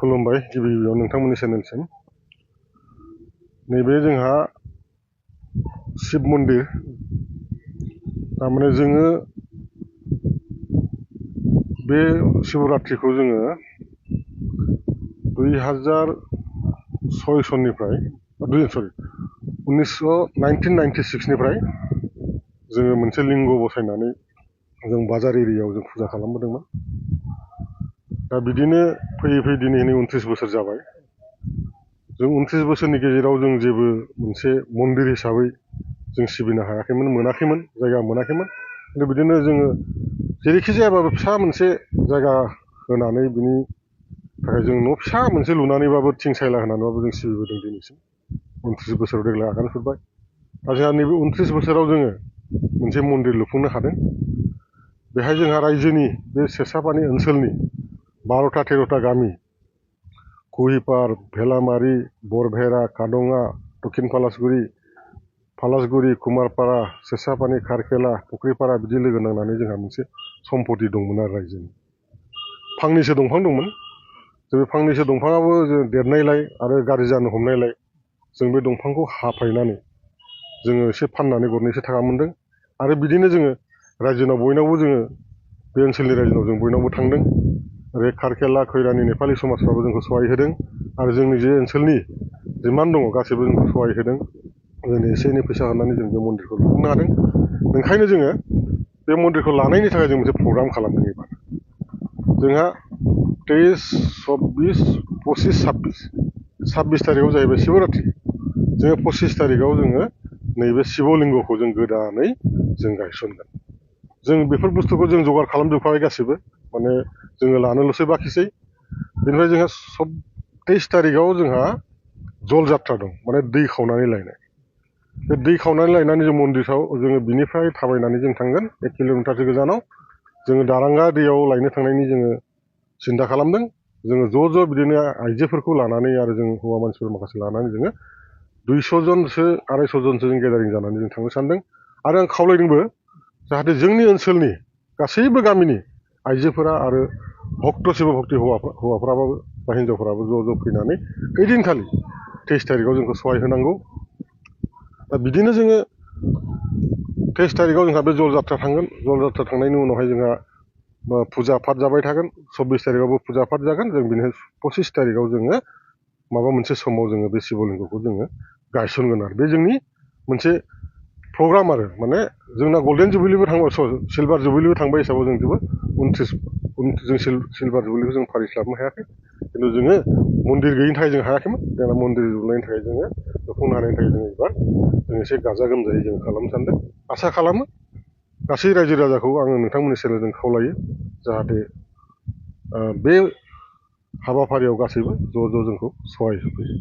खुलुमबाय गिबि गिबियाव नोंथांमोननि चेनेलसिम। नैबे जोंहा शिब मन्दिर, थारमाने जोङो बे शिवरात्रिखौ जोङो 2006 सननिफ्राय 1996 निफ्राय जोङो मोनसे लिंग बसायनानै जों बाजार एरियायाव जों फुजा खालामबोदोंमोन। दा बिदिनो फैयै फैयै दिनै 29 बोसोर जाबाय। जों 29 बोसोरनि गेजेराव जों जेबो मोनसे मन्दिर हिसाबै जों सिबिनो हायाखैमोन, मोनाखैमोन, जायगा मोनाखैमोन। खिन्थु बिदिनो जोङो जेरैखि जायाबाबो फिसा मोनसे जायगा होनानै बिनि थाखाय जों न' फिसा मोनसे लुनानैबाबो थिं सायला होनानैबाबो जों सिबिबोदों दिनैसिम। 29 बोसोराव देग्लाय आगान सुरबाय। दा जोंहा नैबे 29 बोसोराव जोङो मोनसे मन्दिर लुफुंनो हादों। बेहाय जोंहा रायजोनि बे सेसापानि ओनसोलनि 12टा 13टा गामि, कुहिपार, भेलामारि, बरभेरा, कादङा, दक्षिण फालासगुरि, कुमारपारा, सेसापानि, खारखेला, फुख्रिपारा बिदि लोगो नांनानै जोंहा मोनसे सम्पति दंमोन आरो रायजोनि। फांनैसो दंफां दंमोन। जों बे फांनैसो दंफाङाबो जों देरनायलाय आरो गाज्रि जानो हमनायलाय जों बे दंफांखौ हाफायनानै जोङो एसे फाननानै गरनैसो थाखा मोन्दों। आरो बिदिनो जोङो रायजोनाव बयनावबो जोङो बे ओनसोलनि रायजोनाव जों बयनावबो थांदों। आरो खारखेला, खैरानि नेपालि समाजफ्राबो जोंखौ सहाय होदों। आरो जोंनि जे ओनसोलनि जिमान दङ गासैबो जोंखौ सहाय होदों। जोंनो एसे एनै फैसा होनानै जों बे मन्दिरखौ लुफुंनो हादों। ओंखायनो जोङो बे मन्दिरखौ लानायनि थाखाय जों मोनसे प्रग्राम खालामदों एबार। जोंहा 23, 24, 25, 26 थारिखआव जाहैबाय शिवरात्रि। जोङो 25 तारिखआव जोङो नैबे शिवलिंगखौ जों गोदानै जों गायसनगोन। जों बेफोर बुस्थुखौ जों जगार खालामजोबखाबाय गासैबो, माने जोङो लानोल'सो बाखिसै। बेनिफ्राय जोंहा 23 तारिखआव जोंहा जल जात्रा दं, माने दै खावनानै लायनाय। बे दै खावनानै लायनानै जों मन्दिराव जोङो बिनिफ्राय थाबायनानै जों थांगोन 1 किल'मिटारसो गोजानाव। जोङो दारांगा दैयाव लायनो थांनायनि जोङो सिन्था खालामदों। जोङो ज' बिदिनो आइजोफोरखौ लानानै आरो जों हौवा मानसिफोर माखासे लानानै जोङो 200 जनसो 250 जनसो जों गेदारिं जानानै जों थांनो सानदों। आरो आं खावलायदोंबो जाहाथे जोंनि ओनसोलनि गासैबो गामिनि आइजोफोरा आरो भक्त शिब भक्ति हौवाफ्राबो बा हिन्जावफोराबो ज' फैनानै ओइदिनखालि 23 तारिखआव जोंखौ सहाय होनांगौ। दा बिदिनो जोङो 23 तारिखआव जोंहा बे जल जात्रा थांगोन। जल जात्रा थांनायनि उनावहाय जोंहा फुजा पाठ जाबाय थागोन। 24 तारिखआवबो फुजा पाठ जागोन। जों बिनिफ्राय 25 तारिखआव जोङो माबा मोनसे समाव जोङो बे शिवलिंगखौ जोङो गायसनगोन आरो बे जोंनि मोनसे प्रग्राम आरो माने जोंना गल्डेन जुबिलिबो थांबाय, सिलभार जुबिलिबो थांबाय हिसाबै जों जोबोद 29 जों सिलभार जुबिलिखौ जों फालिस्लाबनो हायाखै। खिन्थु जोङो मन्दिर गैयिनि थाखाय जों हायाखैमोन। जोंना मन्दिर लुनायनि थाखाय जोङो लुफुंनो हानायनि थाखाय जोङो एबार जों एसे गाजा गोमजायै जों खालामनो सानदों। आसा खालामो गासै रायजो राजाखौ आङो नोंथांमोननि चेनेलजों खावलायो जाहाथे बे हाबाफारियाव गासैबो ज' जोंखौ सहाय होफैयो।